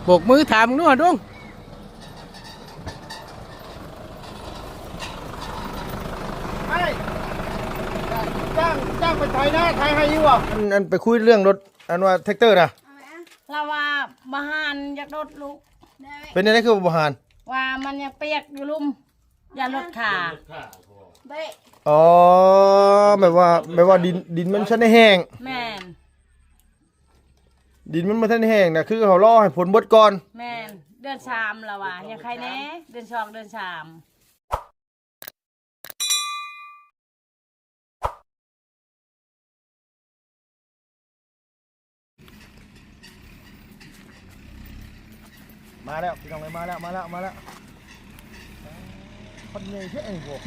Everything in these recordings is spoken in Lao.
ໂບກມືຖາມເບິ່ງດູ ລຸງ. ອ້າຍ ຈ້າງ ຈ້າງໄປໄຖນາ ໄຖໃຫ້ຢູ່ບໍ່? ອັນ ອັນໄປຄຸຍເລື່ອງລົດ ອັນວ່າແທັກເຕີນະ ລາວວ່າບໍ່ຫານ ຢາກລົດລູກ. ເປັນຈັ່ງໃດຄືບໍ່ຫານ? ວ່າມັນຍັງປຽກຢູ່ລຸ່ມ ຢ້ານລົດຂາ. ອໍ ແບບວ່າ ແບບວ່າດິນ ດິນມັນບໍ່ທັນໄດ້ແຫ້ງ. ແມ່ນ. ດິນມັນບໍ່ທັນແຫ້ງນະ ຄືເຮົາລໍໃຫ້ຝົນເບິດກ່ອນ. ແມ່ນ. ເດືອນສາມລະວ່າ ຍັງໄຄແດ່ ເດືອນສອງ ເດືອນສາມ. ມາແລ້ວ ພີ່ນ້ອງເອີຍ ມາແລ້ວ ມາແລ້ວ ມາແລ້ວ. ຄັນໃຫຍ່ແທ້ນີ້ບໍ່?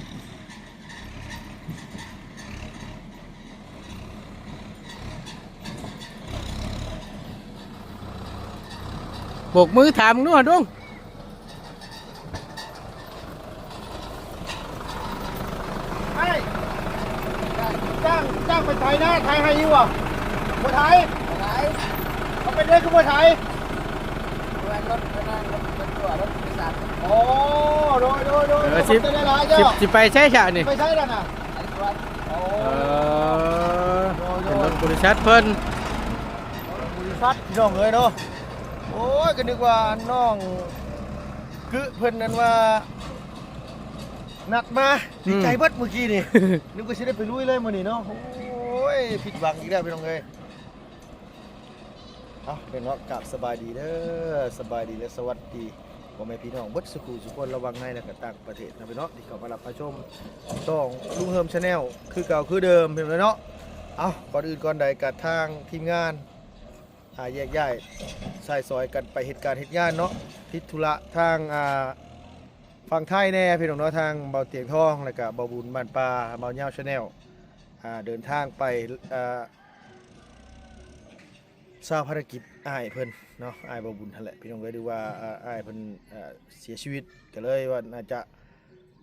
ໂບກມືຖາມເບິ່ງດູ ລຸງ. ອ້າຍ ຈ້າງ ຈ້າງໄປໄຖນາ ໄຖໃຫ້ຢູ່ບໍ່? ບໍ່ໄຖ ບໍ່ໄຖ. ເອົາ ເປັນຫຍັງຄືບໍ່ໄຖ? ລົດ ລົດ ລົດ ລົດ ລົດບໍລິສັດ. ອໍ ໂດຍ ໂດຍ ໂດຍ. ເອີ ຂອບໃຈຫຼາຍໆ ເຈົ້າ. ຊິ ຊິໄປໃສຊະນີ້? ໄປໃສລະນະ? ອໍ ເອີ ໂດຍ ໂດຍ. ເປັນລົດບໍລິສັດເພິ່ນ ບໍລິສັດ ພີ່ນ້ອງເອີຍເນາະ. ໂອ້ຍ ກໍນຶກວ່ານ້ອງກຶເພິ່ນນັ້ນວ່າ ນັດມາ ອືມ ດີໃຈເບິດມື້ກີ້ນີ້ ນຶກວ່າຊິໄດ້ໄປລຸຍເລີຍມື້ນີ້ເນາະ. ໂອ້ຍ ຜິດຫວັງອີກແລ້ວ ພີ່ນ້ອງເອີຍ. ເອົາ ເປັນເນາະ ກາບສະບາຍດີເດີ ສະບາຍດີ ແລະ ສະຫວັດດີ ພໍ່ແມ່ພີ່ນ້ອງເບິດສູ່ຄູ່ສູ່ຄົນ ລະຫວ່າງໃນ ແລະ ກະຕ່າງປະເທດເນາະ ພີ່ນ້ອງ ທີ່ເຂົ້າມາຮັບມາຊົມຊ່ອງລຸງເຮີມ Channel ຄືເກົ່າຄືເດີມ ພີ່ນ້ອງເນາະ. ເອົາ ກ່ອນອື່ນກ່ອນໃດ ກະທາງທີມງານ ອ່າ ແຍກຍ້າຍຊາຍຊອຍກັນໄປເຮັດການເຮັດງານເນາະ ຕິດທຸລະທາງ ອ່າ ຝັ່ງໄທແດ່ ພີ່ນ້ອງເນາະ ທາງເບົາຕຽງທອງ ແລ້ວກະເບົາບຸນບ້ານປ່າ ເບົາຍາວ Channel ອ່າ ເດີນທາງໄປ ອ່າ ຊາວພະນະກິດອ້າຍເພິ່ນເນາະ ອ້າຍເບົາບຸນຫັ້ນແຫຼະ ພີ່ນ້ອງເອີຍ ຫຼືວ່າ ອ່າ ອ້າຍເພິ່ນ ອ່າ ເສຍຊີວິດ ກໍເລີຍວ່າໜ້າຈະ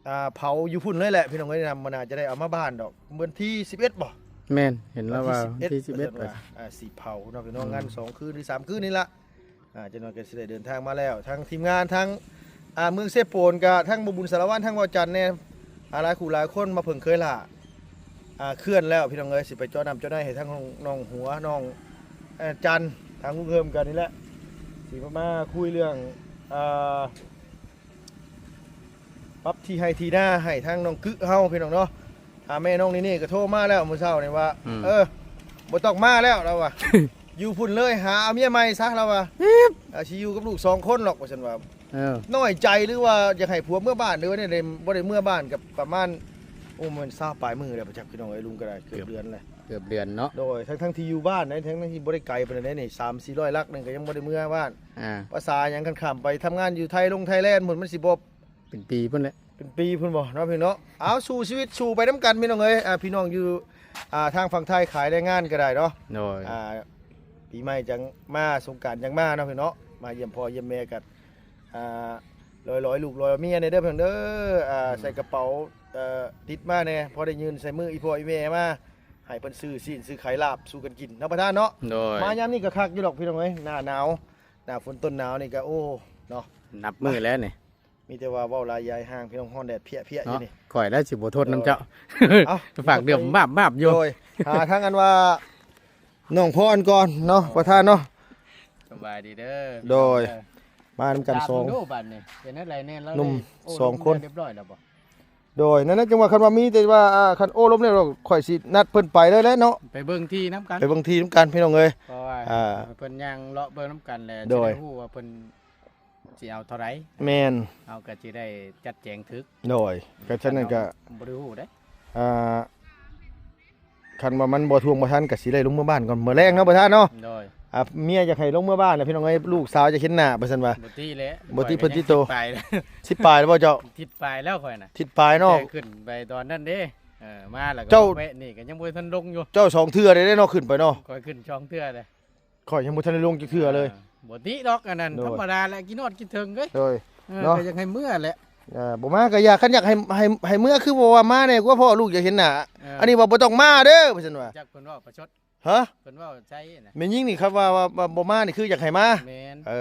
ອ່າ ເຜົາຢູ່ພຸ້ນເລີຍແຫຼະ ພີ່ນ້ອງເອີຍ ນຳ ບໍ່ໜ້າຈະໄດ້ເອົາມາບ້ານດອກ ວັນທີສິບເອັດບໍ່? ແມ່ນ ເຫັນລາວວ່າວັນທີສິບເອັດ ວ່າ ອ່າ ຊິເຜົາເນາະ ພີ່ນ້ອງ ອືມ ງານສອງຄືນ ຫຼື ສາມຄືນນີ້ລະ ອ່າ ຈັກໜ້ອຍກໍຊິໄດ້ເດີນທາງມາແລ້ວ ທັງທີມງານ ທັງ ອ່າ ເມືອງເຊໂປນ ກະທັງບໍ່ບຸນສາລະວັນ ທັງເວົ້າຈັນແດ່ ອ່າ ຫຼາຍຄູ່ຫຼາຍຄົນມາເພິ່ງເຄີຍຫຼ້າ ອ່າ ເຂື່ອນແລ້ວ ພີ່ນ້ອງເອີຍ ຊິໄປເຈາະນ້ຳເຈາະໃນໃຫ້ທັງໜອງຫົວ ໜອງ ເອີ ຈັນ ທາງລຸງເຮີມກັນນີ້ແຫຼະ ຊິມາຄຸຍເລື່ອງ ອ່າ ປັບທີ່ໄຮ່ທີ່ນາໃຫ້ທາງນ້ອງກຶເຮົາ ພີ່ນ້ອງເນາະ. ອ່າ ແມ່ນ້ອງນີ້ນີ້ກໍໂທມາແລ້ວມື້ເຊົ້ານີ້ວ່າ ອືມ ເອີ ບໍ່ຕ້ອງມາແລ້ວ ລາວວ່າ ຢູ່ພຸ້ນເລີຍ ຫາເອົາເມຍໃໝ່ຊະ ລາວວ່າ ອືມ ອ່າ ຊິຢູ່ກັບລູກສອງຄົນດອກ ວ່າຊັ້ນວ່າ ເອີ ນ້ອຍໃຈ ຫຼືວ່າຢາກໃຫ້ຜົວເມືອບ້ານ ຫຼືວ່າແນວໃດ ບໍ່ໄດ້ເມືອບ້ານກັບປະມານ ໂອ້ ແມ່ນຊາວປາຍມື້ແລ້ວ ບໍ່ຈັກ ພີ່ນ້ອງເອີຍ ລຸງກໍໄດ້ເກືອບເດືອນແລ້ວ ເກືອບເດືອນເນາະ. ໂດຍ ທັງໆທີ່ຢູ່ບ້ານໃດ ທັງໆທີ່ບໍ່ໄດ້ໄກປານໃດນີ້ ສາມສີ່ຮ້ອຍຫຼັກໜຶ່ງກໍຍັງບໍ່ໄດ້ເມືອບ້ານ ອ່າ ພາສາຫຍັງ ຄັນຂ້າມໄປທຳງານຢູ່ໄທລົງໄທແລນພຸ້ນ ມັນຊິບໍ່ ເປັນປີພຸ້ນແຫຼະ ເປັນປີພຸ້ນບໍ່ເນາະ ພີ່ນ້ອງເນາະ. ເອົາ ສູ້ຊີວິດ ສູ້ໄປນຳກັນ ພີ່ນ້ອງເອີຍ ອ່າ ພີ່ນ້ອງຢູ່ ອ່າ ທາງຝັ່ງໄທຂາຍແຮງງານກໍໄດ້ເນາະ ໂດຍ ອ່າ ປີໃໝ່ຈັ່ງມາ ສົງການຈັ່ງມາເນາະ ພີ່ນ້ອງເນາະ ມາຢ້ຽມພໍ່ຢ້ຽມແມ່ກັນ ອ່າ ລອຍໆລູກລອຍເມຍແດ່ເດີ ພີ່ນ້ອງເດີ ອ່າ ອືມ ໃສ່ກະເປົາ ເອີ ຕິດມາແດ່ ພໍໄດ້ຍື່ນໃສ່ມືອີ່ພໍ່ອີ່ແມ່ມາ ໃຫ້ເພິ່ນຊື້ຊີ້ນຊື້ໄຂ່ລາບສູ່ກັນກິນເນາະ ປະທານເນາະ. ໂດຍ ມາຍາມນີ້ກໍຄັກຢູ່ດອກ ພີ່ນ້ອງເອີຍ ໜ້າໜາວ ໜ້າຝົນຕົ້ນໜາວນີ້ກໍ ໂອ້ ເນາະ ນັບມື້ແລ້ວນີ້ ມີແຕ່ວ່າເວົ້າຫຼາຍຢາຍຫ່າງ ພີ່ນ້ອງ ຮ້ອນແດດເພຍໆຢູ່ນີ້ ຂ້ອຍແລ້ວຊິບໍ່ທົນນຳເຈົ້າ ໂດຍ ເອົ້າ ຝາກເດືອບມາບໆຢູ່. ໂດຍ ຫາທາງອັນວ່າ ນ້ອງພອນກ່ອນເນາະ ປະທານເນາະ ສະບາຍດີເດີ ໂດຍ ມານຳກັນສອງ ເບິ່ງດູບາດນີ້ ເປັນຈັ່ງໃດແນ່ ເຮົາໜຸ່ມ ໂອ້ ສອງຄົນ ລົມເຮືອຮຽບຮ້ອຍແລ້ວບໍ່? ໂດຍ ນັ້ນແຫຼະ ຈັ່ງວ່າຄັນວ່າມີແຕ່ວ່າ ອ່າ ຄັນໂອ້ລົມແລ້ວ ຂ້ອຍຊິນັດເພິ່ນໄປເລີຍແຫຼະເນາະ ໄປເບິ່ງທີ່ນຳກັນ ໄປເບິ່ງທີ່ນຳກັນ ພີ່ນ້ອງເອີຍ ເພາະວ່າ ອ່າ ເພິ່ນຍ່າງເລາະເບິ່ງນຳກັນແຫຼະ ໂດຍ ຊິໄດ້ຮູ້ວ່າເພິ່ນ ຊິເອົາເທົ່າໃດ ແມ່ນ ເຮົາກໍຊິໄດ້ຈັດແຈງຖືກ ໂດຍ ກໍສະນັ້ນກໍ ບໍ່ໄດ້ຮູ້ເດ້ ອ່າ ຄັນວ່າມັນບໍ່ທ່ວງບໍ່ທັນກໍຊິໄດ້ລົງເມືອບ້ານກ່ອນ ມື້ແລງເນາະ ປະທານເນາະ. ໂດຍ ອ່າ ເມຍຢາກໃຫ້ລົງເມືອບ້ານນະ ພີ່ນ້ອງເອີຍ ລູກສາວຢາກເຫັນໜ້າ ວ່າຊັ້ນວ່າ ບໍ່ຕິແຫຼະ ບໍ່ຕິເພິ່ນຕິໂຕ ສິບປາຍແລ້ວ ສິບປາຍແລ້ວບໍ່ເຈົ້າ? ທິດປາຍແລ້ວຂ້ອຍນະ ທິດປາຍເນາະ ແຕ່ຂຶ້ນໄປຕອນນັ້ນເດ້ ເອີ ມາແລ້ວກໍ ເຈົ້າ ແວະນີ້ກໍຍັງບໍ່ທັນລົງຢູ່ ເຈົ້າສອງເທື່ອເດ້ເນາະ ຂຶ້ນໄປເນາະ ຂ້ອຍຂຶ້ນສອງເທື່ອເດ້. ຂ້ອຍຍັງບໍ່ທັນໄດ້ລົງຈັກເທື່ອເລີຍ ອ່າ ບໍ່ຕິດອກອັນນັ້ນ ໂດຍ ທຳມະດາແຫຼະ ກິນຮອດກິນເທິງເດ້ ໂດຍ ເອີ ເນາະ ກໍຢາກໃຫ້ເມືອແຫຼະ ເອີ ບໍ່ມາກໍຢ່າ ຄັນຢາກໃຫ້ ໃຫ້ ໃຫ້ເມືອຄືບໍ່ວ່າມາແດ່ ກວ່າພໍ່ລູກຢາກເຫັນໜ້າ ເອີ ອັນນີ້ວ່າບໍ່ຕ້ອງມາເດີ ວ່າຊັ້ນວ່າ ຈັກເພິ່ນເວົ້າປະຊົດ ຮະ ເພິ່ນເວົ້າໃສ່ນະ ແມ່ຍິງນີ້ຄັນວ່າ ວ່າ ວ່າບໍ່ມານີ້ຄືຢາກໃຫ້ມາ ແມ່ນ ເອີ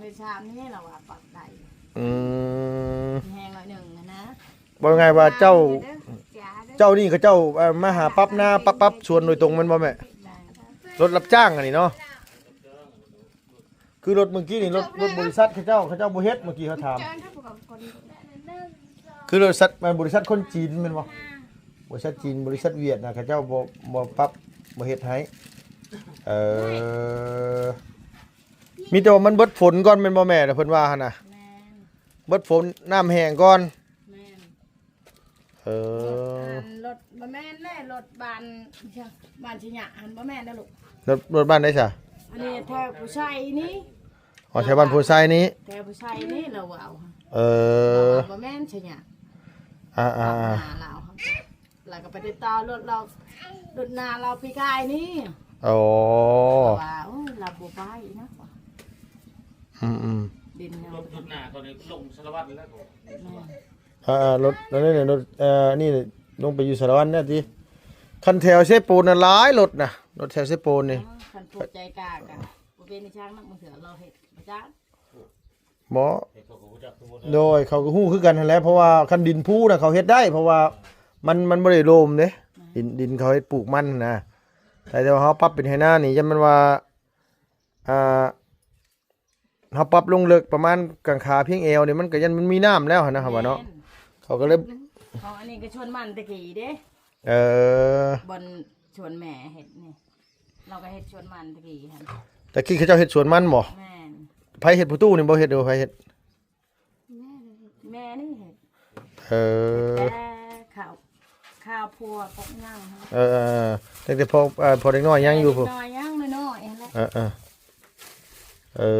ເດືອນສາມນີ້ລາວວ່າປັບໄດ້ ອືມ ແຮງໜ້ອຍໜຶ່ງນະ ເວົ້າງ່າຍວ່າເຈົ້າ ເຈົ້ານີ້ເຂົາເຈົ້າ ເອີ່ ມາຫາປັບນາ ປັບ ປັບສວນໂດຍຕົງແມ່ນບໍ່ແມ່? ລົດຮັບຈ້າງອັນນີ້ເນາະ ຄືລົດມື້ກີ້ນີ້ ລົດ ລົດບໍລິສັດເຂົາເຈົ້າ ເຂົາເຈົ້າບໍ່ເຮັດ ມື້ກີ້ເຮົາຖາມ ຄືບໍລິສັດ ແມ່ນບໍລິສັດຄົນຈີນແມ່ນບໍ່? ບໍລິສັດຈີນ ບໍລິສັດຫວຽດນະ ເຂົາເຈົ້າບໍ່ ບໍ່ປັບ ບໍ່ເຮັດໃຫ້ ເອີ ມີແຕ່ວ່າມັນເບິດຝົນກ່ອນແມ່ນບໍ່ແມ່? ເພິ່ນວ່າຫັ້ນນະ ແມ່ນ ເບິດຝົນ ນ້ຳແຫ້ງກ່ອນ ແມ່ນ ເອີ ລົດ ອັນ ລົດ ບໍ່ແມ່ນແຫຼະ ລົດບ້ານ ບ້ານຊະຍະຫັ້ນ ບໍ່ແມ່ນເດີລູກ ລົດ ລົດບ້ານໃດຊະ? ອັນນີ້ແຖວຜູ້ໄຊນີ້ ອໍ ແຖວບ້ານຜູ້ໄຊນີ້ ແຖວຜູ້ໄຊນີ້ລາວເວົ້າ ເອີ ບໍ່ແມ່ນຊະຍະ ອ່າໆໆ ລາວ ແລ້ວກໍໄປຕິດຕໍ່ລົດລາວ ລົດນາລາວປີກາຍນີ້ ອໍ ລາວວ່າ ໂອ້ຍ ລາວບໍ່ໄປນະ ອືມໆ ດິນເຮົາ ລົດ ລົດນາຕອນນີ້ລົງສາລະວັນແລ້ວ ແມ່ນ ອ່າໆ ລົດ ອັນນີ້ ລົດ ເອີ ນີ້ລົງໄປຢູ່ສາລະວັນແລ້ວຕິ ຄັນແຖວເຊໂປນນະຫຼາຍລົດນະ ລົດແຖວເຊໂປນນີ້ ຄັນຜູ້ໃຈກາກະບໍ່ເປັນອີຫຍັງນຳ ບາງເທື່ອລາວເຮັດປະຈຳ ບໍ່ ໂດຍ ເຂົາກໍຮູ້ຄືກັນຫັ້ນແຫຼະ ເພາະວ່າຄັນດິນພູນະເຂົາເຮັດໄດ້ ເພາະວ່າມັນ ມັນບໍ່ໄດ້ໂລມເດ້ ດິນ ດິນເຂົາເຮັດປູກມັນນະ ແຕ່ ແຕ່ວ່າເຮົາປັບເປັນໄຮ່ນານີ້ ຢ້ານມັນວ່າ ອ່າ ເຮົາປັບລົງເລິກປະມານກາງຂາພຽງແອວນີ້ ມັນກໍຢ້ານມັນມີນ້ຳແລ້ວຫັ້ນນະ ເຮົາວ່າເນາະ ແມ່ນ ເຂົາກໍເລີຍ ຂອງອັນນີ້ກໍສວນມັນແຕ່ກີ້ເດ້ ເອີ ບ່ອນສວນແມ່ເຮັດນີ້ ລາວກໍເຮັດສວນມັນແຕ່ກີ້ຫັ້ນ ແຕ່ກີ້ເຂົາເຈົ້າເຮັດສວນມັນບໍ່? ແມ່ນ ໃຜເຮັດ? ພໍ່ຕູ້ນີ້ບໍ່ເຮັດ ຫຼືວ່າໃຜເຮັດ? ແມ່ນີ້ເຮັດ ເອີ ແຕ່ຂ້າວ ຂ້າວພົວກໍຍັງ ເອີ ຕັ້ງແຕ່ພໍ ພໍເດັກນ້ອຍຍັງຢູ່ພຸ້ນ ເດັກນ້ອຍຍັງນ້ອຍໆຫັ້ນແຫຼະ ເອີ ເອີ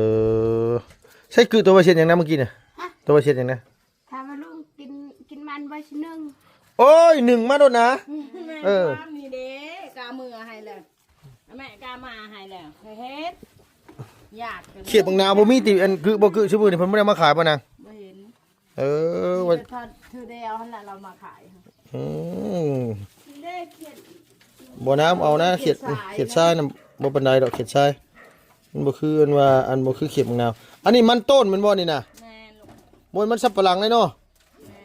ໃສ່ກືໂຕວ່າເຮັດຫຍັງນະມື້ກີ້ນະ? ໂຕວ່າເຮັດຫຍັງນະ? ຖາມວ່າລຸງກິນ ກິນມັນບໍ່ຊິໜຶ້ງ ໂອ້ຍ ໜຶ້ງມາໂລດນະ ເອີ ນີ້ເດ້ ກາເມືອໃຫ້ແລ້ວ ແມ່ກາມາໃຫ້ແລ້ວ ເຮັດ ຢາກ ຂຽບບັກນາວບໍ່ມີຕິ ອັນກືບໍ່ກື ຊຸມື້ນີ້ເພິ່ນບໍ່ໄດ້ມາຂາຍບໍ່ນາງ? ບໍ່ເຫັນ ເອີ ວ່າເທື່ອດຽວຫັ້ນລະລາວມາຂາຍ ອືມ ບໍ່ນາ ເອົານະ ຂຽດ ຂຽດຊາຍນະ ບໍ່ປານໃດດອກ ຂຽດຊາຍ ມັນບໍ່ຄືອັນວ່າ ອັນບໍ່ຄືຂຽບບັກນາວ ອັນນີ້ມັນຕົ້ນແມ່ນບໍ່ນີ້ນະ? ແມ່ນ ບໍ່ແມ່ນມັນສຳປະຫຼັງເດ້ເນາະ ແມ່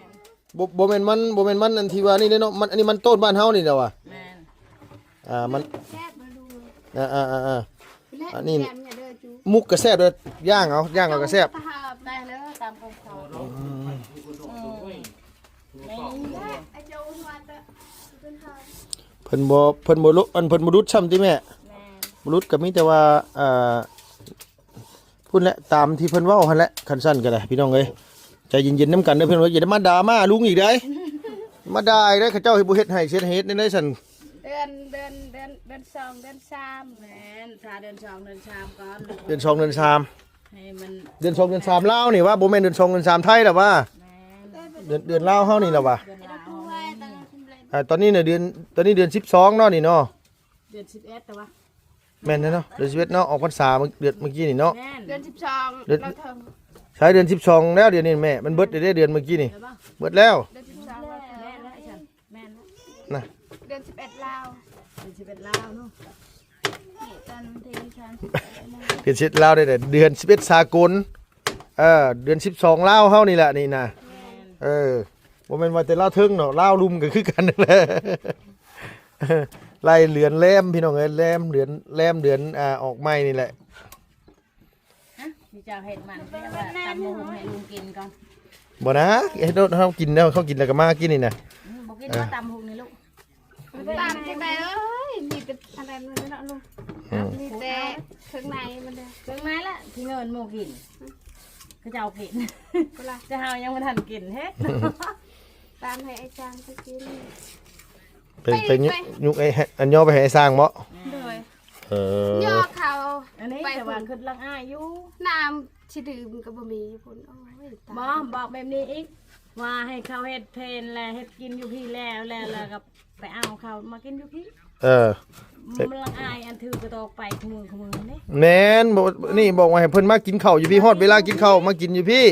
ນ ບໍ່ ບໍ່ແມ່ນມັນ ບໍ່ແມ່ນມັນອັນທີ່ວ່ານີ້ເດ້ເນາະ ມັນ ອັນນີ້ມັນຕົ້ນບ້ານເຮົານີ້ແຫຼະວ່າ ແມ່ນ ອ່າ ມັນ ແຊບບໍ່ລຸງ ອ່າໆໆ ແລະ ອັນນີ້ ແກມເດີ ໝຸກກໍແຊບເດີ ຍ່າງເອົາ ຍ່າງເອົາກໍແຊບ ຕາເລີຕາມຂອງເຂົາ ອືມ ເພິ່ນບໍ່ ເພິ່ນບໍ່ລຸ ອັນ ເພິ່ນບໍ່ດຸດຊ້ຳຕິແມ່ ແມ່ນ ບໍ່ດຸດກໍມີແຕ່ວ່າ ອ່າ ພຸ້ນແຫຼະ ຕາມທີ່ເພິ່ນເວົ້າຫັ້ນແຫຼະ ຄັນຊັ້ນກໍໄດ້ ພີ່ນ້ອງເອີຍ ໃຈເຢັນໆນຳກັນເດີ ເພິ່ນວ່າຢ່າໄດ້ມາດ່າມາລຸງອີກໃດ໋ ມາດ່າອີກໃດ໋ ເຂົາເຈົ້າເຮັດບໍ່ເຮັດໃຫ້ ເຮັດໃຫ້ເຮັດແນວໃດຊັ້ນ ເດືອນ ເດືອນ ເດືອນ ເດືອນສອງ ເດືອນສາມ ແມ່ນ ຖ້າເດືອນສອງ ເດືອນສາມກ່ອນ ເດືອນສອງ ເດືອນສາມ ໃຫ້ມັນ ເດືອນສອງ ເດືອນສາມລາວນີ້ຫວາ ບໍ່ແມ່ນເດືອນສອງ ເດືອນສາມໄທລະຫວາ ແມ່ນ ເດືອນ ເດືອນລາວເຮົານີ້ລະຫວາ ເດືອນລາວເຮົານີ້ ອ່າ ຕອນນີ້ນະເດືອນ ຕອນນີ້ເດືອນສິບສອງເນາະນີ້ເນາະ ເດືອນສິບເອັດແຕ່ວ່າ ແມ່ນແລ້ວເນາະ ເດືອນສິບເອັດເນາະ ອອກພັນສາເດືອນມື້ກີ້ນີ້ເນາະ ເດືອນສິບສອງ ເດືອນ ລາວເຖິງ ໃຊ່ ເດືອນສິບສອງແລ້ວ ດຽວນີ້ແມ່ ມັນເບິດແລ້ວເດ້ ເດືອນມື້ກີ້ນີ້ ເບິດແລ້ວ ເດືອນສິບສອງລາວເຖິງ ແມ່ນແລ້ວ ນະ ເດືອນສິບເອັດລາວ ເດືອນສິບເອັດລາວເນາະ ນີ້ຕອນວັນທີສາມສິບເອັດ ເດືອນສິບເອັດລາວໄດ້ ເດືອນສິບເອັດສາກົນ ເອີ ເດືອນສິບສອງລາວເຮົານີ້ແຫຼະນີ້ນະ ແມ່ນ ເອີ ບໍ່ແມ່ນວ່າແຕ່ລາວເທິງເນາະ ລາວລຸ່ມກໍຄືກັນນັ້ນແຫຼະ ໄລ່ເດືອນແລມ ພີ່ນ້ອງເອີຍ ແລມເດືອນ ແລມເດືອນ ອ່າ ອອກໃໝ່ນີ້ແຫຼະ ຮະ ຊິເຈົ້າເຮັດມັນ ຕຳບັກຫຸ່ງໃຫ້ລຸງກິນກ່ອນ ບໍ່ນະ ເຮັດໂລດ ເຮົາກິນແລ້ວ ເຂົາກິນແລ້ວກໍມາກິນນີ້ນະ ອືມ ບໍ່ກິນ ເອີ ບໍ່ຕຳບັກຫຸ່ງນີ້ລູກ ຕຳຈັ່ງໃດເອີຍ ມີແຕ່ອັນນັ້ນເນາະລຸງ ອືມ ມີແຕ່ເຄື່ອງໃນມັນເດີ ເຄື່ອງໃນລະ ທີ່ເງິນໝູ່ກິນ ເຂົາເຈົ້າກິນ ແຕ່ເຮົາຍັງບໍ່ທັນກິນເຮັດ ຕຳໃຫ້ອ້າຍຊ່າງເຂົາກິນ ໄປ ໄປ ໄປຍຸກ ໄອ້ ອັນຍໍໄປໃຫ້ອ້າຍຊ່າງເບາະ ໂດຍ ເອີ ຍໍເຂົາ ອັນນີ້ ໄປ ແຕ່ວ່າຄິດລັກອ້າຍຢູ່ ນ້ຳຊິດື່ມກໍບໍ່ມີພຸ້ນ ໂອ້ຍ ຕາຍ ບໍ່ ບອກແບບນີ້ອີກ ວ່າໃຫ້ເຂົາເຮັດເພນ ແລະ ເຮັດກິນຢູ່ພີ້ແລ້ວ ແລ້ວ ແລ້ວກໍໄປເອົາເຂົາມາກິນຢູ່ພີ້ ເອີ ມັນລັກອ້າຍອັນຖືກະໂຕກໄປຄູ່ມື້ຄູ່ມື້ນີ້ ແມ່ນ ບໍ່ ນີ້ບອກວ່າໃຫ້ເພິ່ນມາກິນເຂົ້າຢູ່ພີ້ ຮອດເວລາກິນເຂົ້າມາກິນຢູ່ພີ້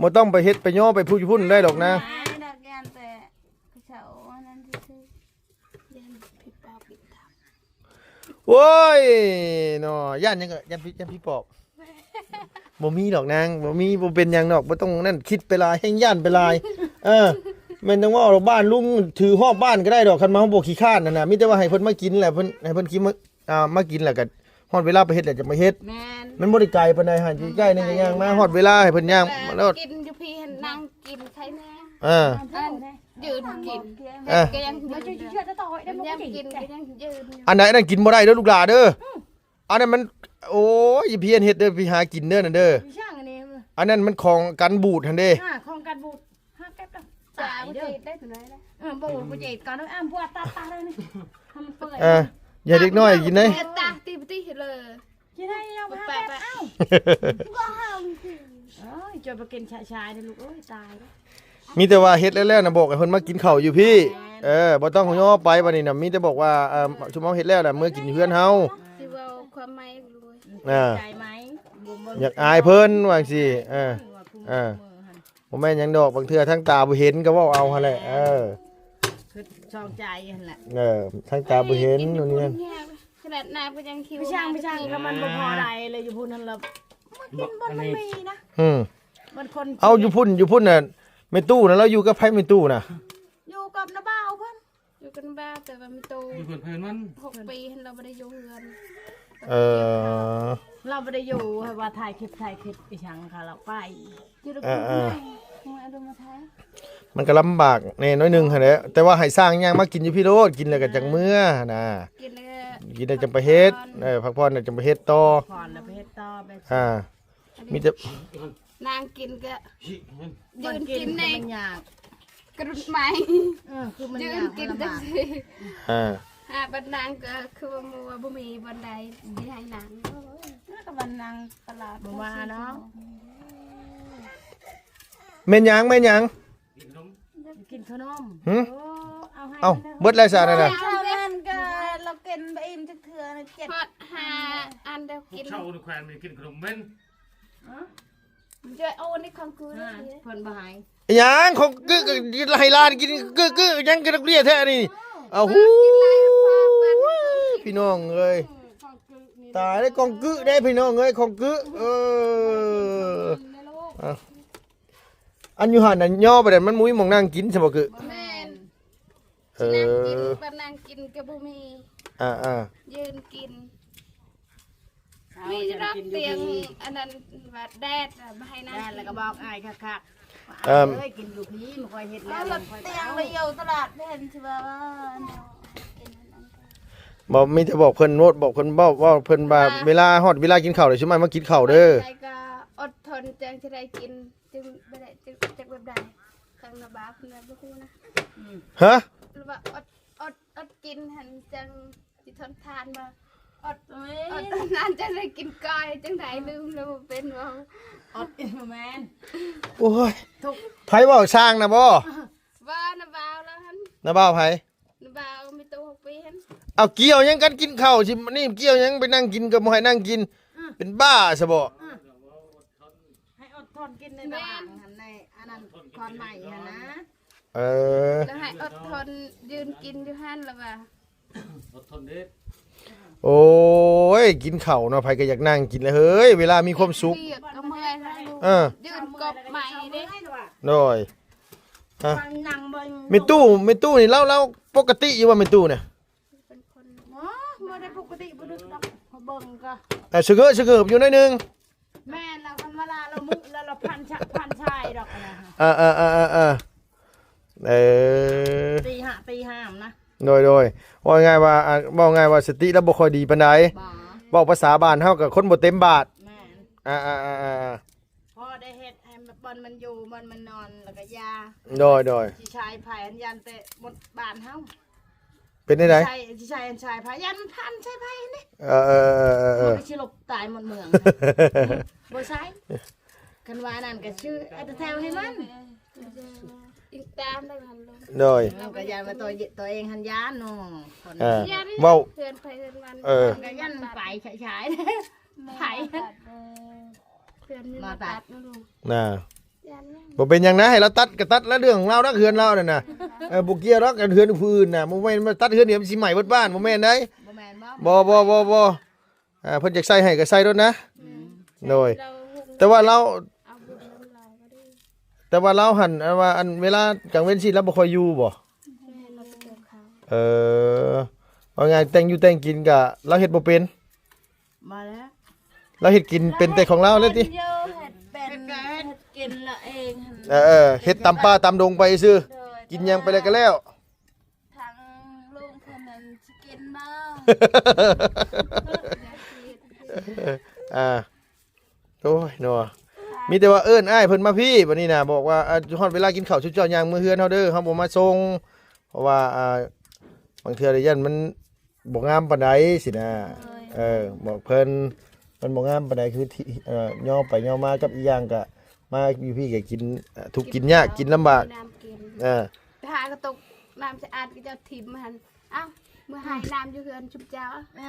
ບໍ່ຕ້ອງໄປເຮັດໄປຍໍໄປພຸ້ນຢູ່ພຸ້ນໄດ້ດອກນາງ ເຂົາເຈົ້າອັນນັ້ນຊື່ໆ ຢ້ານຜີປອບ ໂອ້ຍ ເນາະ ຢ້ານຫຍັງກໍ ຢ້ານຜີ ຢ້ານຜີປອບ ບໍ່ມີດອກນາງ ບໍ່ມີ ບໍ່ເປັນຫຍັງດອກ ບໍ່ຕ້ອງນັ້ນ ຄິດໄປຫຼາຍ ແຮ່ງຢ້ານໄປຫຼາຍ. ເອີ ແມ່ນຈັ່ງເວົ້າດອກ ບ້ານລຸງຖືຮອບບ້ານກໍໄດ້ດອກ ຄັນວ່າເຮົາບໍ່ຂີ້ຄ້ານຫັ້ນນະ. ມີແຕ່ວ່າໃຫ້ເພິ່ນມາກິນແຫຼະ ເພິ່ນ ໃຫ້ເພິ່ນກິນ ອ່າ ມາກິນແລ້ວກໍຮອດເວລາໄປເຮັດແລ້ວຈະມາເຮັດ. ແມ່ນ ມັນບໍ່ໄດ້ໄກປານໃດຫັ້ນ ໃກ້ໆ ນີ້ ຍ່າງມາຮອດເວລາໃຫ້ເພິ່ນຍ່າງມາໂລດ. ກິນຢູ່ພີ້ຫັ້ນ ນັ່ງກິນໄຄແນ່. ເອີ ອັນ ຢືນກິນ ເອີ ກໍຍັງຢືນຢູ່ ຍັງກິນກໍຍັງຢືນຢູ່. ອັນໃດ ອັນນັ້ນກິນບໍ່ໄດ້ເດີລູກຫຼາເດີ. ອັນນັ້ນມັນ ໂອ້ຍ ຢ່າພຽນເຮັດເດີ ໄປຫາກິນເດີນັ້ນເດີ. ອັນນັ້ນມັນຂອງກັນບູດຫັ້ນເດ້. ອ່າ ຂອງກັນບູດ ຫາເກັບເອົາ ຕາຍເດີ. ເອີ ບໍ່ ບໍ່ເຈັບກ່ອນ ເອີ ບໍ່ຕັດ ຕັດເລີຍນີ້ ໃຫ້ມັນເປື່ອຍ. ເອີ ຢ່າເດັກນ້ອຍກິນເດ້. ຕາຕິປະຕິເລີຍ ກິນໄດ້ຍັງ ໄປ ຫາເກັບ ໄປ ເອົາ. ໂອ້ຍ ຈະໄປກິນຊາຍໆ ເດີລູກເອີຍ ຕາຍ. ມີແຕ່ວ່າເຮັດແລ້ວໆ ນະ ບອກໃຫ້ເພິ່ນມາກິນເຂົ້າຢູ່ພີ້. ແມ່ນ ເອີ ບໍ່ຕ້ອງຍໍໄປບັດນີ້ນະ ມີແຕ່ບອກວ່າ ເອີ ຊຸມເຮົາເຮັດແລ້ວນະ ເມືອກິນຢູ່ເຮືອນເຮົາ. ຊິເວົ້າຄວາມໃໝ່ ອ່າ ໃຈໄໝ? ບໍ່ ບໍ່ ຢາກອາຍເພິ່ນວ່າຈັ່ງຊີ້. ເອີ ວ່າຄຸມ ເອີ ມື້ຫັ້ນ ບໍ່ແມ່ນຫຍັງດອກ ບາງເທື່ອທາງຕາບໍ່ເຫັນກໍເວົ້າເອົາຫັ້ນແຫຼະ. ເອີ ຄືຊ່ອງໃຈຫັ້ນແຫຼະ. ເອີ ທາງຕາບໍ່ເຫັນ ເອີ ນີ້ ຂະໜາດນ້ຳກໍຍັງຫິວ. ໄປຊ່າງ ໄປຊ່າງ ກໍມັນບໍ່ພໍໄດ້ເລີຍ ຢູ່ພຸ້ນນັ້ນລະ ມາກິນບ່ອນມັນມີນະ. ອືມ ມັນຄົນ ເອົາ ຢູ່ພຸ້ນ ຢູ່ພຸ້ນນະ ແມ່ຕູ້ນະ ລາວຢູ່ກັບໃຜແມ່ຕູ້ນະ? ຢູ່ກັບນ້າບ່າວເພິ່ນ ຢູ່ກັບນ້າບ່າວ ແຕ່ວ່າແມ່ຕູ້ຢູ່ເຮືອນໃຜເຮືອນມັນ ຫົກປີຫັ້ນ ລາວບໍ່ໄດ້ຢູ່ເຮືອນ. ເອີ ລາວບໍ່ໄດ້ຢູ່ ໃຫ້ວ່າຖ່າຍຄລິບ ຖ່າຍຄລິບອີ່ຫຍັງ ຂະລາວໄປ. ເອີໆ ມັນກໍລຳບາກແດ່ໜ້ອຍໜຶ່ງຫັ້ນແຫຼະ ແຕ່ວ່າໃຫ້ຊ່າງຍ່າງມາກິນຢູ່ພີ້ໂລດ ກິນແລ້ວກໍຈັ່ງເມືອຫັ້ນນະ. ກິນແລ້ວ ກິນແລ້ວຈັ່ງໄປເຮັດ. ເອີ ພັກຜ່ອນແລ້ວຈັ່ງໄປເຮັດຕໍ່. ພັກຜ່ອນແລ້ວໄປເຮັດຕໍ່ ແບບ ອ່າ ມີແຕ່ ນັ່ງກິນກໍຢືນກິນໃນ ມັນຍາກ ກະດຸດໄມ້. ເອີ ຄືມັນຍາກ ຢືນກິນ ມັນລຳບາກ. ອ່າ ຫາບັນນັ່ງກໍຄືວ່າໝູ່ວ່າບໍ່ມີບ່ອນໃດຊິໃຫ້ນັ່ງ. ໂອ້ຍ ກໍບັນນັ່ງຕະຫຼາດ ບໍ່ວ່າເນາະ. ແມ່ນຫຍັງ ແມ່ນຫຍັງ? ກິນຂະໜົມ ຫື? ໂອ້ ເອົາໃຫ້ ເອົ້າ ເບິດແລ້ວຊະນັ້ນນະ. ເຈົ້ານັ້ນກໍລາວກິນບໍ່ອີ່ມຈັກເທື່ອນະ ເຈັດ ຮອດຫ້າອັນດຽວກິນ. ເຊົ້າໃນແຂວງນີ້ກິນຂະໜົມເໝັນ. ເອີ ຈະເອົາໃນຂອງກູ ເພິ່ນບໍ່ໃຫ້. ອີຫຍັງຂອງກຶ ໃຫ້ຫຼານກິນກຶໆ ຫຍັງກະດອກເລຍແທ້ນີ້. ເອົ້າ ຫູ ພີ່ນ້ອງເອີຍ ຂອງກຶນີ້ ຕາຍແລ້ວ ຂອງກຶເດ້ພີ່ນ້ອງເອີຍ ຂອງກຶ. ເອີ ອັນຢູ່ຫັ້ນນະຍໍໄປແລ້ວ ມັນບໍ່ມີໝ່ອງນັ່ງກິນຊະບໍ່ກຶ? ແມ່ນ ເອີ ຊິນັ່ງກິນ ປານັ່ງກິນກໍບໍ່ມີ. ອ່າໆ ຢືນກິນ ມີແຕ່ດອກຕຽງອັນນັ້ນວ່າແດດ ບໍ່ໃຫ້ນັ່ງ ແດດແລ້ວກໍບອກອ້າຍຄັກໆ ເອີ ວ່າອ້າຍເອີຍ ກິນຢູ່ພີ້ ບໍ່ຄ່ອຍເຮັດແລ້ວ ຕຽງລະຢູ່ຕະຫຼາດ ເຫັນຊິວ່າ ບໍ່ ມີແຕ່ບອກເພິ່ນໂລດ ບອກເພິ່ນເວົ້າ ເວົ້າເພິ່ນວ່າ ອ່າ ເວລາຮອດເວລາກິນເຂົ້າແລ້ວ ຊິມາ ມາກິນເຂົ້າເດີ. ໃຜກໍອົດທົນຈັ່ງຊິໄດ້ກິນ ຈຶ່ງບໍ່ໄດ້ ຈັ່ງ ຈັກແບບໃດ ທາງລະບາບເພິ່ນວ່າບໍ່ຮູ້ນະ. ຮະ? ຫຼືວ່າອົດ ອົດ ອົດກິນຫັ້ນຈັ່ງຊິທົນທານບໍ່? ອົດ ເອີຍ ອົດນານຈັ່ງໄດ້ກິນກ້ອຍ ຈັ່ງໃດລືມແລ້ວ ບໍ່ເປັນເວົ້າ. ອົດ ບໍ່ແມ່ນ. ໂອ້ຍ ທຸກ ໃຜເວົ້າ ຊ່າງນະບໍ່? ວ່ານະບ່າວລະຫັ້ນ. ນະບ່າວໃຜ? ນະບ່າວມີໂຕຫົກປີຫັ້ນ. ເອົາ ກ່ຽວຫຍັງກັນກິນເຂົ້າຊິ ນີ້ກ່ຽວຫຍັງ ໄປນັ່ງກິນກໍບໍ່ໃຫ້ນັ່ງກິນ. ອືມ ເປັນບ້າຊະບໍ່? ອືມ ໃຫ້ອົດທົນກິນໃນຕະຫຼາດຫັ້ນ ໃນອັນນັ້ນຄອນໃໝ່ຫັ້ນນະ. ເອີ ແລ້ວໃຫ້ອົດທົນຢືນກິນຢູ່ຫັ້ນລະວ່າ ອົດທົນເດ້. ໂອ້ຍ ກິນເຂົ້າເນາະ ໃຜກໍຢາກນັ່ງກິນແຫຼະເຮີ້ຍ ເວລາມີຄວາມສຸກ. ວຽກກໍເມື່ອຍແລ້ວ ເອີ ຢືນກົບໃໝ່ເດ້. ໂດຍ ຮະ ແມ່ຕູ້ ແມ່ຕູ້ນີ້ລາວ ລາວປົກກະຕິຢູ່ບໍ່ແມ່ຕູ້ນະ? ເປັນຄົນ ບໍ່ ບໍ່ໄດ້ປົກກະຕິ ບໍ່ດຶກດອກ ເບິ່ງກໍ ເອີ ສະເຫງືອບ ສະເຫງືອບຢູ່ໜ້ອຍໜຶ່ງ. ແມ່ນແລ້ວ ຄັນເວລາລາວມຸລາວ ລາວພັນຊະ ພັນຊາຍດອກນະ. ເອີໆໆໆ ເອີ ຕີຫ້າ ຕີຫ້ານະ. ໂດຍໆ ເວົ້າງ່າຍວ່າ ອ່າ ເວົ້າງ່າຍວ່າສະຕິລາວບໍ່ຄ່ອຍດີປານໃດ. ບໍ່ ເວົ້າພາສາບ້ານເຮົາກໍຄົນບໍ່ເຕັມບາດ. ແມ່ນ ອ່າໆໆໆ ພໍໄດ້ເຮັດໃຫ້ບ່ອນມັນຢູ່ ບ່ອນມັນນອນ ແລ້ວກໍຢາ. ໂດຍໆ ຊິຊາຍໄພ ອັນຢ້ານແຕ່ໝົດບ້ານເຮົາ. ເປັນຈັ່ງໃດ? ຊິຊາຍ ຊິຊາຍ ອັນຊາຍໄພ ຢ້ານມັນພັນຊາຍໄພນີ້. ເອີໆໆໆ ມັນກໍຊິຫຼົບຕາຍໝົດເມືອງ. ບໍ່ຊາຍ ຄັນວ່ານັ້ນກໍຊື້ແອດແທວໃຫ້ມັນ. ຕິດຕາມໄດ້ມັນລົງ. ໂດຍ ມັນກໍຢ້ານວ່າຕົວ ຕົວເອງຫັ້ນຢ້ານເນາະ. ເອີ ເວົ້າ ເຮືອນໃຜເຮືອນມັນ. ເອີ ມັນກໍຢ້ານໄປຊາຍໆ ໄປ ເອີ ເຮືອນມີມາຕັດ ມາຕັດນະລູກນະ. ບໍ່ເປັນຫຍັງນະ ໃຫ້ລາວຕັດກໍຕັດລະ ເລື່ອງຂອງລາວນະ ເຮືອນລາວນັ້ນນະ. ເອີ ບໍ່ກ່ຽວດອກກັບເຮືອນຜູ້ອື່ນນະ ບໍ່ແມ່ນມາຕັດເຮືອນນີ້ມັນຊິໄໝ້ເບິດບ້ານ ບໍ່ແມ່ນໃດ. ບໍ່ແມ່ນບໍ່? ບໍ່ ບໍ່ ບໍ່ ບໍ່ ອ່າ ເພິ່ນຢາກໃສ່ໃຫ້ກໍໃສ່ໂລດນະ. ອືມ ໂດຍ ໃສ່ແລ້ວ ຕ່ວ່າລາວ ເອົາບຸນນຳລາວກໍໄດ້ ແຕ່ວ່າລາວຫັ້ນ ອັນວ່າ ອັນເວລາກາງເວັນຊີ້ລາວບໍ່ຄ່ອຍຢູ່ບໍ່? ແມ່ນ ລາວໄປກ່ຽວເຂົ້າ. ເອີ ວ່າງ່າຍແຕ່ງຢູ່ແຕ່ງກິນກະລາວເຮັດບໍ່ເປັນ. ບໍ່ແລ້ວ ລາວເຮັດກິນເປັນແຕ່ຂອງລາວແລ້ວຕິ? ເຮັດເປັນ ເຮັດກິນລາວເອງຫັ້ນ. ເອີ ເຮັດຕາມປ່າຕາມດົງໄປຊື່. ໂດຍ ກິນຫຍັງໄປແລ້ວກໍແລ້ວ. ທາງລຸງເພິ່ນນັ້ນຊິກິນບໍ່? ອ່າ ໂອ້ຍເນາະ ມີແຕ່ວ່າເອີ້ນອ້າຍເພິ່ນມາພີ້ ບັດນີ້ນະ ບອກວ່າ ອ່າ ຮອດເວລາກິນເຂົ້າ ຊຸມເຈົ້າຍ່າງເມືອເຮືອນເຮົາເດີ ເຮົາບໍ່ມາສົ່ງ ເພາະວ່າ ອ່າ ບາງເທື່ອລະຢ້ານມັນບໍ່ງາມປານໃດຊີ້ນະ. ໂດຍ ເອີ ບອກເພິ່ນ ມັນບໍ່ງາມປານໃດ ຄືທີ່ ເອີ ຍໍໄປຍໍມາ ກັບອີກຢ່າງກະມາຢູ່ພີ້ກະກິນ ເອີ ທຸກກິນຍາກ ກິນລຳບາກ ນ້ຳກິນ ເອີ ໄປຫາກະຕົກນ້ຳສະອາດ ເຂົາເຈົ້າຖິ້ມຫັ້ນ. ອ້າວ ເມືອຫາຍນ້ຳຢູ່ເຮືອນຊຸມເຈົ້າ. ເອີ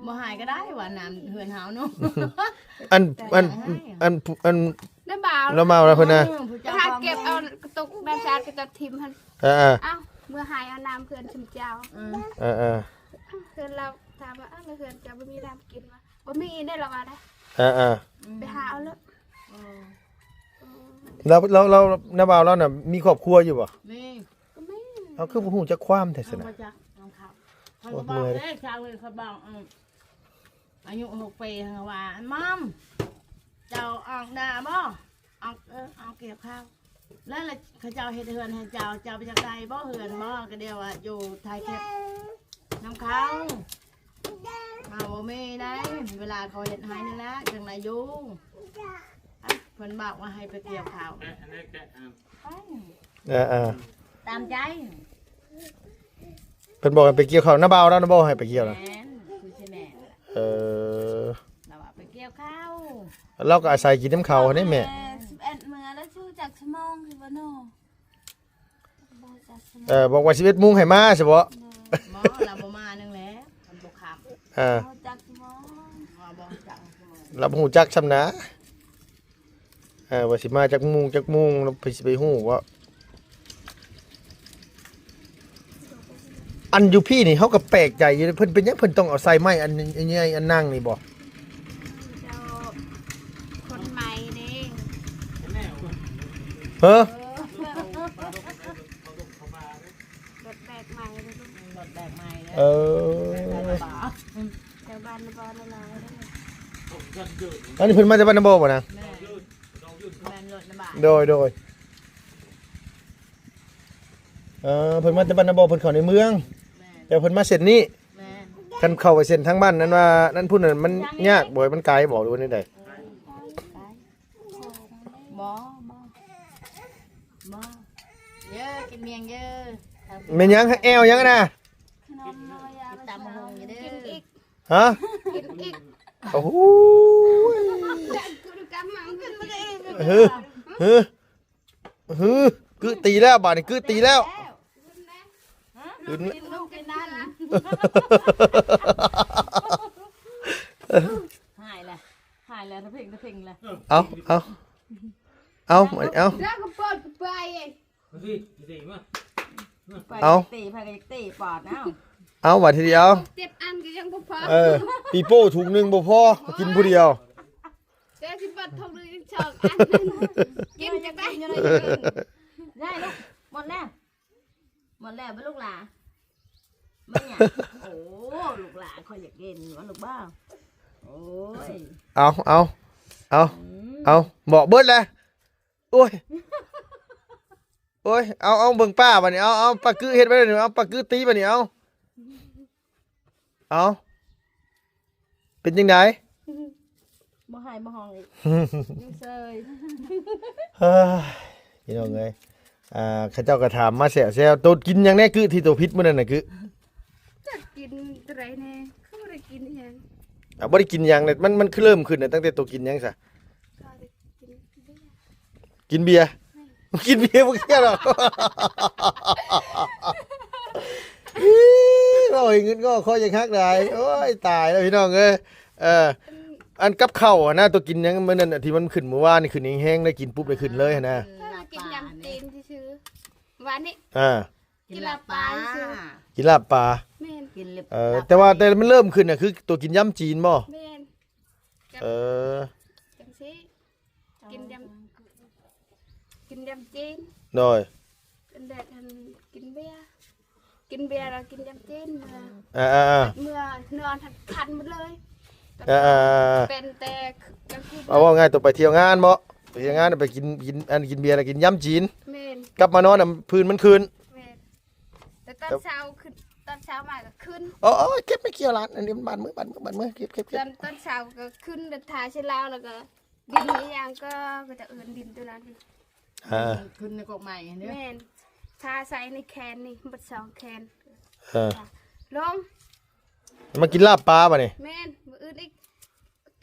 ບໍ່ຫາຍກໍໄດ້ວ່ານ້ຳເຮືອນເຮົາເນາະ. ອັນ ແຕ່ ອັນ ອັນ ອັນ ນ້ຳບ່າວ ນ້ຳບ່າວລະເພິ່ນນະ ເອີ ຜູ້ເຈົ້າ ຫາເກັບເອົາກະຕົກນ້ຳສະອາດ ເຂົາເຈົ້າຖິ້ມຫັ້ນ. ເອີໆ ອ້າວ ເມືອຫາຍເອົານ້ຳເພື່ອນຊຸມເຈົ້າ. ເອີໆ ເພື່ອນລາວຖາມວ່າ ອ້າວ ແລ້ວເຮືອນເຈົ້າບໍ່ມີນ້ຳກິນຫວາ? ບໍ່ມີເດ້ ລາວວ່າໄດ໋. ເອີໆ ໄປຫາເອົາໂລດ. ເອີ ແລ້ວ ແລ້ວ ແລ້ວນ້າບ່າວລາວນະມີຄອບຄົວຢູ່ບໍ່? ມີ ກໍມີ. ເອົາ ຄືບໍ່ຮູ້ຈັກຄວາມແທ້ຊັ້ນນະ? ເອົາ ບໍ່ຈັກນຳເຂົາ. ຂ້ອຍກໍບອກເດ້ ຊາວເອີຍ ຂ້ອຍບອກ ອືມ ອາຍຸຫົກປີ ເຂົາວ່າ ມອມ ເຈົ້າອອກນາບໍ່? ອອກ ເອີ ອອກກ່ຽວເຂົ້າ. ແລ້ວ ແລ້ວເຂົາເຈົ້າເຮັດເຮືອນໃຫ້ເຈົ້າ ເຈົ້າບໍ່ຢາກໄດ້ບໍ່ເຮືອນບໍ່? ກໍດຽວວ່າຢູ່ຖ່າຍຄລິບນຳເຂົາ ເຮົາບໍ່ມີໄດ໋ ເວລາເຂົາເຮັດໃຫ້ນີ້ແຫຼະ ຈັ່ງໄດ້ຢູ່. ເພິ່ນບອກວ່າໃຫ້ໄປກ່ຽວເຂົ້າ. ເອີໆ ຕາມໃຈ. ເພິ່ນບອກໃຫ້ໄປກ່ຽວເຂົ້າ ນ້າບ່າວລາວນະ ບໍ່ໃຫ້ໄປກ່ຽວນະ. ແມ່ນ ຄືຊິແມ່ນ. ເອີ ລາວວ່າໄປກ່ຽວເຂົ້າ. ລາວກໍອາໄສກິນນຳເຂົາຫັ້ນເດ້ແມ່. ສິບເອັດ ເມື່ອແລ້ວ ຮູ້ຈັກຊົ່ວໂມງຄືບໍ່ເນາະ? ເອີ ບອກວ່າສິບເອັດໂມງໃຫ້ມາຊະບໍ? ບໍ່ ລາວບໍ່ມາໜຶ່ງແຫຼະ ມັນບໍ່ຄ່ຳ. ເອີ ບໍ່ຮູ້ຈັກຊົ່ວໂມງ. ລາວບໍ່ຮູ້ຈັກຊ່ຳນະ. ເອີ ວ່າຊິມາຈັກໂມງ ຈັກໂມງ ລາວໄປ ຊິໄປຮູ້ເບາະ. ອັນຢູ່ພີ້ນີ້ເຮົາກໍແປກໃຈຢູ່ ເພິ່ນເປັນຫຍັງເພິ່ນຕ້ອງເອົາໃສ່ໄມ້ອັນໃຫຍ່ ອັນນັ່ງນີ້ບໍ? ເຈົ້າ ຄົນໃໝ່ເດ້. ເອີ ເອີ ລົດແບກໃໝ່ເດ້ລູກ. ລົດແບກໃໝ່ເດ້. ເອີ ແຖວບ້ານນະບໍ່ຫຼາຍເດ້. ອັນນີ້ເພິ່ນມາແຕ່ບ້ານນະບໍ່ບໍນະ? ແມ່ນ ແມ່ນ ລົດນະບ້ານ. ໂດຍ ໂດຍ. ເອີ ເພິ່ນມາແຕ່ບ້ານນະບໍ່ ເພິ່ນເຂົ້າໃນເມືອງ. ແມ່ນ ແຕ່ເພິ່ນມາເສັ້ນນີ້. ແມ່ນ ຄັນເຂົ້າໄປເສັ້ນທາງບ້ານນັ້ນວ່າ ນັ້ນພຸ້ນນັ້ນ ມັນຍາກບໍ່ ມັນໄກບໍ່ ຫຼືວ່າແນວໃດ? ບໍ່ ບໍ່ ບໍ່. ເຢີ ກິນໝ້ຽງເຢີ. ແມ່ນຫຍັງ ແອວຫຍັງນະ? ຕຳບັກຫຸ່ງຢູ່ເດີ. ກິນອີກ. ຮະ? ກິນອີກ. ໂອ້ໂຫ ຮຶ ຮຶ ຮຶ ກຶຕີແລ້ວ ບາດນີ້ກຶຕີແລ້ວ. ຂຶ້ນ ກິນລູກກິນນັ້ນ. ຫາຍແລ້ວ ຫາຍແລ້ວ ຕະເພັງ ຕະເພັງແລ້ວ. ເອົາ ເອົາ ເອົາ ເອົາ ເດີ ກໍເປີດໄປ. ມາຊິ ມາຊິ ມາ ເອົາ ເຕະ ໃຜກໍຢາກເຕະປອດ ເອົາ ເອົາ ບາດທີດຽວ ເຈັດອັນກໍຍັງບໍ່ພໍ. ເອີ ປີໂປ້ຖົງໜຶ່ງບໍ່ພໍ ກິນຜູ້ດຽວ. ແຕ່ຊິເບິດຖົງໜຶ່ງສອງອັນ ກິນຈະໄດ້. ໄດ້ລູກ ໝົດແລ້ວ ໝົດແລ້ວບໍ່ລູກຫຼາ? ບໍ່ຫຍັງ ໂອ້ ລູກຫຼາ ຂ້ອຍຢາກກິນວ່າລູກບໍ່? ໂອ້ຍ ເອົາ ເອົາ ເອົາ ອືມ ເອົາ ເບາະເບິດແລ້ວ. ໂອ້ຍ ໂອ້ຍ ເອົາ ເອົາ ເບິ່ງປ້າບາດນີ້ ເອົາ ເອົາ ປ້າກຶເຮັດໄວ້ແລ້ວນີ້ ເອົາ ປ້າກຶຕີບາດນີ້ ເອົາ ເອົາ ເປັນຈັ່ງໃດ? ບໍ່ໄຫ້ບໍ່ຮ້ອງອີກ ຢູ່ເຊີຍ. ເຮີ້ຍ ພີ່ນ້ອງເອີຍ ອ່າ ເຂົາເຈົ້າກໍຖາມມາແຊວໆ ໂຕກິນຫຍັງແດ່ກຶ ທີ່ໂຕຜິດມື້ນັ້ນນະກຶ? ຈັກກິນໂຕໃດແດ່ ຄືບໍ່ໄດ້ກິນອີ່ຫຍັງ. ອ່າ ບໍ່ໄດ້ກິນຫຍັງເລີຍ ມັນ ມັນຄືເລີ່ມຂຶ້ນນະ ຕັ້ງແຕ່ໂຕກິນຫຍັງຊະ? ກໍໄດ້ກິນເບຍ ກິນເບຍ ແມ່ນ ກິນເບຍບໍ່ກ່ຽວດອກ. ເວົ້າໃຫ້ເງິນງອກ ຄໍຢາກຫັກຫຼາຍ. ໂອ້ຍ ຕາຍແລ້ວພີ່ນ້ອງເອີຍ. ເອີ ອັນກັບເຂົ້າຫັ້ນນະ ໂຕກິນຫຍັງມື້ນັ້ນ ທີ່ມັນຂຶ້ນມື້ວານນີ້ ຂຶ້ນແຮງໆ ໄດ້ກິນປຸບໄດ້ຂຶ້ນເລີຍຫັ້ນນະ. ເອີ ກິນຍຳຕີນຊື່ໆ ວານນີ້ ອ່າ ກິນລາບປາຊື່ ກິນລາບປາ ແມ່ນ ກິນລາບປາ. ເອີ ແຕ່ວ່າ ແຕ່ມັນເລີ່ມຂຶ້ນນະ ຄືໂຕກິນຍຳຈີນບໍ່? ແມ່ນ. ເອີ ຈຳ ກິນຢຳ ກິນຢຳຈີນ ໂດຍ ເປັນແດດຫັ້ນກິນເບຍ ກິນເບຍແລ້ວກິນຢຳຈີນ ເມື່ອ ອ່າໆໆ ເມື່ອນອນຫັ້ນຄັນໝົດເລີຍ ອ່າໆໆ ເປັນແຕ່ກາງຄືນ ເອົາ ເວົ້າງ່າຍ ໂຕໄປທ່ຽວງານເນາະ ໄປທ່ຽວງານໄປກິນ ກິນ ອັນ ກິນເບຍແລ້ວກິນຢຳຈີນ ແມ່ນ ກັບມານອນນຳ ພື້ນມັນຂຶ້ນ ແມ່ນ ແຕ່ຕອນເຊົ້າຂຶ້ນ ຕອນເຊົ້າມາກໍຂຶ້ນ ໂອ້ຍ ເກັບໄມ້ກ່ຽວຫຼານ ອັນນີ້ມັນບາດມື ບາດມື ບາດມື ເກັບ ເກັບ ເກັບ ຕອນ ຕອນເຊົ້າກໍຂຶ້ນ ແລ້ວຖ່າຍໃສ່ລາວ ແລ້ວກໍ ດິນອີຫຍັງກໍ ກໍຈະເອີ້ນດິນຕົວນັ້ນ ອ່າ ຂຶ້ນໃນກອກໄມ້ຫັ້ນເດ້ ແມ່ນ ຖ້າໃສ່ໃນແຄນນີ້ ເບິດສອງແຄນ ເອີ ລົງ ມາກິນລາບປາບາດນີ້ ແມ່ນ ມື້ອື່ນອີກ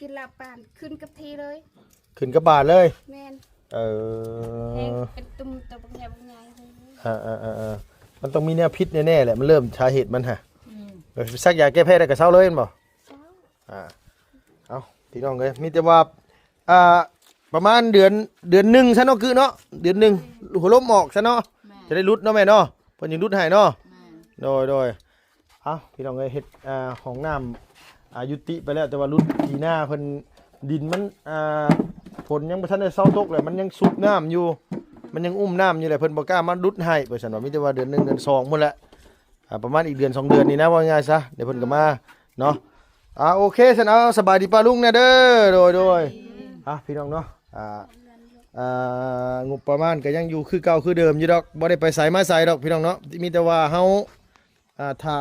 ກິນລາບປາ ຂຶ້ນກັບທີ່ເລີຍ ຂຶ້ນກັບບາດເລີຍ ແມ່ນ ເອີ ແຮງເປັນຕຸ່ມໂຕບັກໃຫຍ່ບັກໃຫຍ່ ເອີໆໆໆ ມັນຕ້ອງມີແນວຜິດແນ່ໆແຫຼະ ມັນເລີ່ມສາເຫດມັນຫະ ອືມ ໄປສັກຢາແກ້ແພ້ໄດ້ກໍເຊົາເລີຍແມ່ນບໍ່? ອ່າ ເອົາ ພີ່ນ້ອງເອີຍ ມີແຕ່ວ່າ ອ່າ ປະມານເດືອນ ເດືອນໜຶ່ງຊະເນາະ ຄືເນາະ ເດືອນໜຶ່ງ ແມ່ນ ຫົວລົມອອກຊະເນາະ ແມ່ນ ຈະໄດ້ຫຼຸດເນາະແມ່ເນາະ ເພິ່ນຍັງຫຼຸດໃຫ້ເນາະ ແມ່ນ ໂດຍ ໂດຍ ເອົາ ພີ່ນ້ອງເອີຍ ເຮັດ ອ່າ ຫ້ອງນ້ຳ ອ່າ ຍຸຕິໄປແລ້ວ ແຕ່ວ່າຫຼຸດທີ່ນາເພິ່ນ ດິນມັນ ອ່າ ຝົນຍັງບໍ່ທັນໄດ້ເຊົາຕົກເລີຍ ມັນຍັງຊຸບນ້ຳຢູ່ ມັນຍັງອຸ້ມນ້ຳຢູ່ແຫຼະ ເພິ່ນບໍ່ກ້າມາຫຼຸດໃຫ້ ວ່າຊັ້ນວ່າ ມີແຕ່ວ່າເດືອນໜຶ່ງ ເດືອນສອງພຸ້ນແຫຼະ ອ່າ ປະມານອີກເດືອນສອງເດືອນນີ້ນະ ເວົ້າງ່າຍຊະ ດຽວເພິ່ນກໍມາເນາະ ອ່າ ໂອເຄ ຊັ້ນ ເອົາ ສະບາຍດີປ້າລຸງແນ່ເດີ ໂດຍ ໂດຍ ອ່າ ພີ່ນ້ອງເນາະ ອ່າ ອ່າ ງົບປະມານກໍຍັງຢູ່ຄືເກົ່າຄືເດີມຢູ່ດອກ ບໍ່ໄດ້ໄປໃສມາໃສດອກ ພີ່ນ້ອງເນາະ ມີແຕ່ວ່າເຮົາ ອ່າ ຖ້າ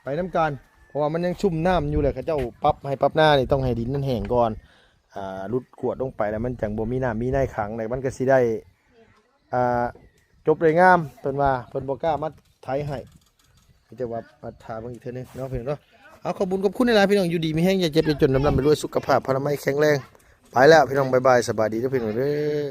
ໄປນຳກັນ ເພາະວ່າມັນຍັງຊຸ່ມນ້ຳຢູ່ ແລ້ວເຂົາເຈົ້າປັບໄຮ່ປັບນານີ້ ຕ້ອງໃຫ້ດິນມັນແຫ້ງກ່ອນ ອ່າ ຫຼຸດກວດລົງໄປ ແລ້ວມັນຈັ່ງບໍ່ມີນ້ຳມີໃນຂັງ ແລ້ວມັນກໍຊິໄດ້ ອ່າ ຈົບໄດ້ງາມ ເພິ່ນວ່າເພິ່ນບໍ່ກ້າມາໄຖໃຫ້ ມີແຕ່ວ່າມາຖ້າເບິ່ງອີກເທື່ອໜຶ່ງເນາະ ພີ່ນ້ອງເນາະ ເອົາ ຂອບບຸນຂອບຄຸນຫຼາຍໆ ພີ່ນ້ອງ ຢູ່ດີມີແຮງ ຢ່າເຈັບຢ່າຈົນ ລຳລຳລວຍໆ ສຸຂະພາບພະລາໄມແຂງແຮງ ໄປແລ້ວ ພີ່ນ້ອງ ບາຍບາຍ ສະບາຍດີເດີ ພີ່ນ້ອງເດີ.